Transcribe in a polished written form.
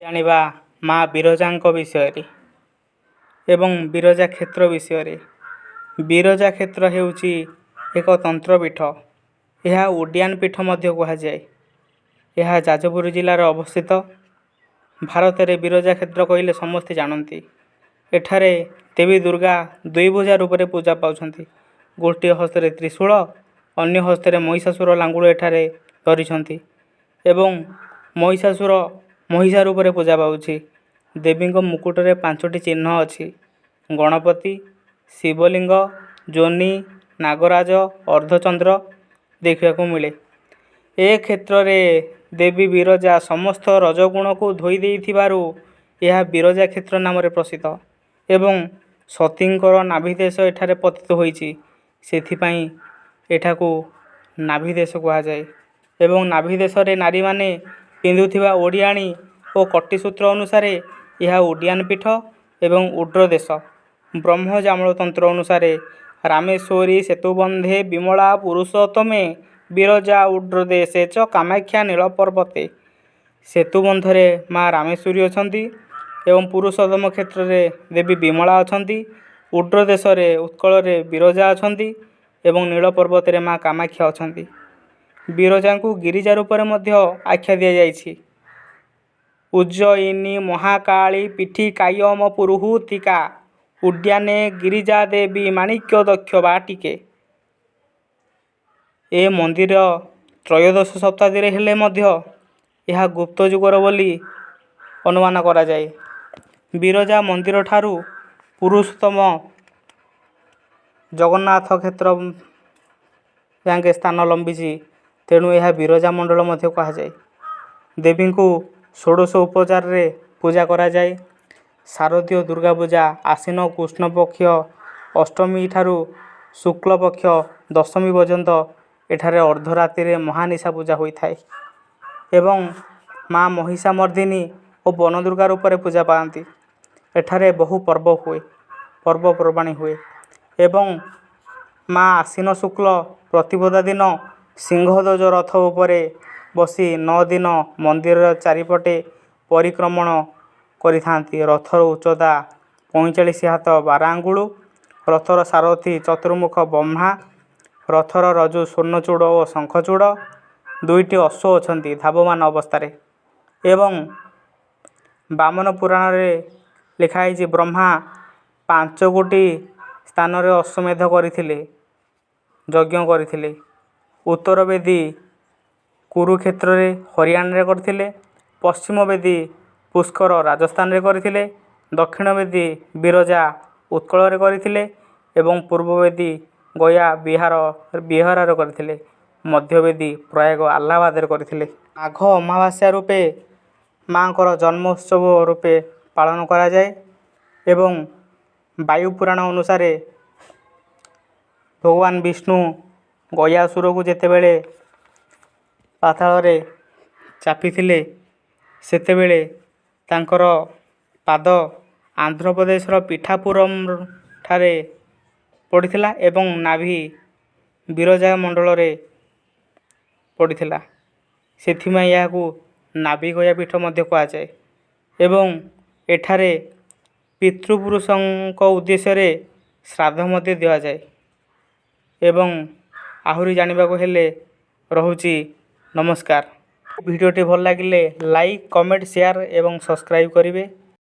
ଜାଣିବା ମା ବିରଜାଙ୍କ ବିଷୟରେ ଏବଂ ବିରଜା କ୍ଷେତ୍ର ବିଷୟରେ। ବିରଜା କ୍ଷେତ୍ର ହେଉଛି ଏକ ତନ୍ତ୍ରପୀଠ। ଏହା ଉଡ୍ଡୀୟାନ ପୀଠ ମଧ୍ୟ କୁହାଯାଏ। ଏହା ଯାଜପୁର ଜିଲ୍ଲାରେ ଅବସ୍ଥିତ। ଭାରତରେ ବିରଜା କ୍ଷେତ୍ର କହିଲେ ସମସ୍ତେ ଜାଣନ୍ତି। ଏଠାରେ ଦେବୀ ଦୁର୍ଗା ଦ୍ୱିଭୁଜା ରୂପରେ ପୂଜା ପାଉଛନ୍ତି। ଗୋଟିଏ ହସ୍ତରେ ତ୍ରିଶୂଳ, ଅନ୍ୟ ହସ୍ତରେ ମହିଷାସୁର ଲାଙ୍ଗୁଳ ଏଠାରେ ଧରିଛନ୍ତି ଏବଂ ମହିଷାସୁର ମହିଷା ରୂପରେ ପୂଜା ପାଉଛି। ଦେବୀଙ୍କ ମୁକୁଟରେ ପାଞ୍ଚଟି ଚିହ୍ନ ଅଛି: ଗଣପତି, ଶିବଲିଙ୍ଗ, ଯୋନି, ନାଗରାଜ, ଅର୍ଦ୍ଧଚନ୍ଦ୍ର ଦେଖିବାକୁ ମିଳେ। ଏ କ୍ଷେତ୍ରରେ ଦେବୀ ବିରଜା ସମସ୍ତ ରଜଗୁଣକୁ ଧୋଇ ଦେଇଥିବାରୁ ଏହା ବିରଜା କ୍ଷେତ୍ର ନାମରେ ପ୍ରସିଦ୍ଧ ଏବଂ ସତୀଙ୍କର ନାଭିଦେଶ ଏଠାରେ ପତିତ ହୋଇଛି, ସେଥିପାଇଁ ଏଠାକୁ ନାଭିଦେଶ କୁହାଯାଏ ଏବଂ ନାଭିଦେଶରେ ନାରୀମାନେ ପିନ୍ଧୁଥିବା ଓଡ଼ିଆଣୀ ଓ କଟିସୂତ୍ର ଅନୁସାରେ ଏହା ଉଡ୍ଡୀୟାନ ପୀଠ ଏବଂ ଉଡ୍ରଦେଶ। ବ୍ରହ୍ମଯାମଳ ତନ୍ତ୍ର ଅନୁସାରେ ରାମେଶ୍ୱରୀ ସେତୁବନ୍ଧେ ବିମଳା ପୁରୁଷୋତ୍ତମେ ବିରଜା ଉଡ୍ରଦେଶେ ଚ କାମାକ୍ଷା ନୀଳପର୍ବତେ। ସେତୁବନ୍ଧରେ ମା ରାମେଶ୍ୱରୀ ଅଛନ୍ତି ଏବଂ ପୁରୁଷୋତ୍ତମ କ୍ଷେତ୍ରରେ ଦେବୀ ବିମଳା ଅଛନ୍ତି, ଉଡ୍ରଦେଶରେ ଉତ୍କଳରେ ବିରଜା ଅଛନ୍ତି ଏବଂ ନୀଳପର୍ବତରେ ମା କାମାକ୍ଷା ଅଛନ୍ତି। ବିରଜାଙ୍କୁ ଗିରିଜା ରୂପରେ ମଧ୍ୟ ଆଖ୍ୟା ଦିଆଯାଇଛି। ଉଜ୍ଜୟିନୀ ମହାକାଳୀ ପୀଠିକାୟମ୍ ପୁରୁହୂତିକା ଉଡ୍ଡୀୟାନେ ଗିରିଜା ଦେବୀ ମାଣିକ୍ୟ ଦକ୍ଷ ବାଟିକେ। ଏ ମନ୍ଦିର ତ୍ରୟୋଦଶ ଶତାବ୍ଦୀର ହେଲେ ମଧ୍ୟ ଏହା ଗୁପ୍ତ ଯୁଗର ବୋଲି ଅନୁମାନ କରାଯାଏ। ବିରଜା ମନ୍ଦିରଠାରୁ ପୁରୁଷୋତ୍ତମ ଜଗନ୍ନାଥ କ୍ଷେତ୍ର ଯାଏଁ ସ୍ଥାନ ଲମ୍ବିଛି, ତେଣୁ ଏହା ବିରଜା ମଣ୍ଡଳ ମଧ୍ୟ କୁହାଯାଏ। ଦେବୀଙ୍କୁ ଷୋଡ଼ଶ ଉପଚାରରେ ପୂଜା କରାଯାଏ। ଶାରଦୀୟ ଦୁର୍ଗାପୂଜା ଆଶ୍ୱିନ କୃଷ୍ଣପକ୍ଷ ଅଷ୍ଟମୀଠାରୁ ଶୁକ୍ଳପକ୍ଷ ଦଶମୀ ପର୍ଯ୍ୟନ୍ତ ଏଠାରେ ଅର୍ଦ୍ଧରାତ୍ରିରେ ମହାନିଶା ପୂଜା ହୋଇଥାଏ ଏବଂ ମା ମହିଷାମର୍ଦ୍ଦିନୀ ଓ ବନଦୁର୍ଗା ରୂପରେ ପୂଜା ପାଆନ୍ତି। ଏଠାରେ ବହୁ ପର୍ବ ହୁଏ, ପର୍ବପର୍ବାଣୀ ହୁଏ ଏବଂ ମା ଆଶ୍ୱିନ ଶୁକ୍ଲ ପ୍ରତିପଦା ଦିନ ସିଂହଧ୍ୱଜ ରଥ ଉପରେ ବସି 9 ଦିନ ମନ୍ଦିରର ଚାରିପଟେ ପରିକ୍ରମଣ କରିଥାନ୍ତି। ରଥର ଉଚ୍ଚତା 45 ହାତ 12 ଆଙ୍ଗୁଳ। ରଥର ସାରଥି ଚତୁର୍ମୁଖ ବ୍ରହ୍ମା। ରଥର ରଜ୍ଜୁ ସ୍ୱର୍ଣ୍ଣଚୂଡ଼ ଓ ଶଙ୍ଖଚୂଡ଼। ଦୁଇଟି ଅଶ୍ୱ ଅଛନ୍ତି ଧାବମାନ ଅବସ୍ଥାରେ। ଏବଂ ବାମନ ପୁରାଣରେ ଲେଖାହୋଇଛି, ବ୍ରହ୍ମା 5 ଗୋଟି ସ୍ଥାନରେ ଅଶ୍ୱମେଧ କରିଥିଲେ, ଯଜ୍ଞ କରିଥିଲେ। ଉତ୍ତର ବେଦୀ କୁରୁକ୍ଷେତ୍ରରେ ହରିୟାଣାରେ କରିଥିଲେ, ପଶ୍ଚିମ ବେଦୀ ପୁଷ୍କର ରାଜସ୍ଥାନରେ କରିଥିଲେ, ଦକ୍ଷିଣ ବେଦୀ ବିରଜା ଉତ୍କଳରେ କରିଥିଲେ ଏବଂ ପୂର୍ବ ବେଦୀ ଗୟା ବିହାର ବିହାରରେ କରିଥିଲେ, ମଧ୍ୟବେଦୀ ପ୍ରୟାଗ ଆହ୍ଲାବାଦରେ କରିଥିଲେ। ମାଘ ଅମାବାସ୍ୟା ରୂପେ ମାଙ୍କର ଜନ୍ମ ଉତ୍ସବ ରୂପେ ପାଳନ କରାଯାଏ ଏବଂ ବାୟୁ ପୁରାଣ ଅନୁସାରେ ଭଗବାନ ବିଷ୍ଣୁ ଗୟାସୁରକୁ ଯେତେବେଳେ ପାତାଳରେ ଚାପିଥିଲେ, ସେତେବେଳେ ତାଙ୍କର ପାଦ ଆନ୍ଧ୍ରପ୍ରଦେଶର ପିଠାପୁରମ୍ ଠାରେ ପଡ଼ିଥିଲା ଏବଂ ନାଭି ବିରଜା ମଣ୍ଡଳରେ ପଡ଼ିଥିଲା। ସେଥିପାଇଁ ଏହାକୁ ନାଭିଗୟା ପୀଠ ମଧ୍ୟ କୁହାଯାଏ ଏବଂ ଏଠାରେ ପିତୃପୁରୁଷଙ୍କ ଉଦ୍ଦେଶ୍ୟରେ ଶ୍ରାଦ୍ଧ ମଧ୍ୟ ଦିଆଯାଏ। ଏବଂ ଆହୁରି ଜାଣିବାକୁ ହେଲେ ରହୁଛି, ନମସ୍କାର। ଭିଡ଼ିଓଟି ଭଲ ଲାଗିଲେ ଲାଇକ୍, କମେଣ୍ଟ, ସେୟାର ଏବଂ ସବସ୍କ୍ରାଇବ୍ କରିବେ।